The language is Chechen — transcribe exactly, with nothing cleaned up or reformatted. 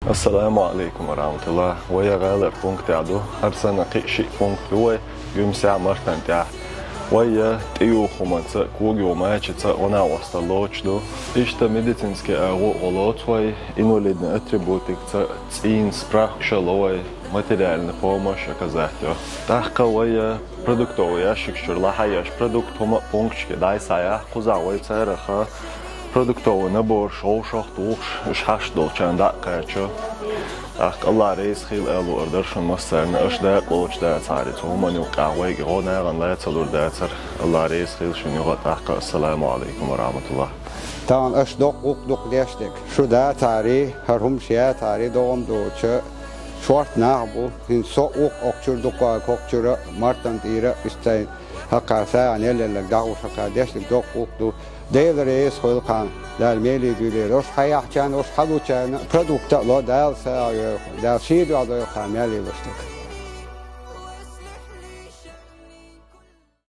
Ассаламу алейкум ва рахматуллах. Вай я гӀалар пункт ду. ХӀара санна кхи ши пункт ду вай, Гуьмсехь, Мартан тӀехь. Вай я тӀеюхуманца, когио мачица, вана васта лоч ду. Иштта медицинский агӀо гӀо лоц вай, инвалидный атрибутикца, цӀийна справкаша ло вай, материальный помощь оказать йо. ТӀаккха вай я продуктовый ящик чуьра лахьа еш продукт хӀума пункташке дӀай схьаяхь, кхузахь вай цараха продуктовый набор шовшах тухуш, уьш хьашт долчарна дӀа а кхачо. ТӀаккха Аллах реза хила аьлла луъар дара шун массарна, аша дакъа лоч дацахьара, цу хӀуманна юкъахь вайга гӀо нахана лаьца лур дацара. Аллах реза хила шун юха тӀаккха. Ассаламу алейкум ва рахматуллах. Тахана аша доккха гӀуллакх ду-кх деш дерг. Шу дацахьара, хӀара хӀумаш яцахьара, догӀма доцуша, шорта нах бу, хӀинца со а ву-кх окху чуьра дукха, кху чуьра, Мартан тӀера, иштта хӀокху сагӀина елларг дӀахьуш, хӀокху деш дерг доккха гӀуллакх ду. Дела реза хуьлда кхарна, Дала меле дуьйлийла. Уьш хьаяхьачарна, уьш хьалучарна продукт а ло, Дала сагӀа йойла, Дала шен дуьхьа дойла кхарна мел йолуш дерг.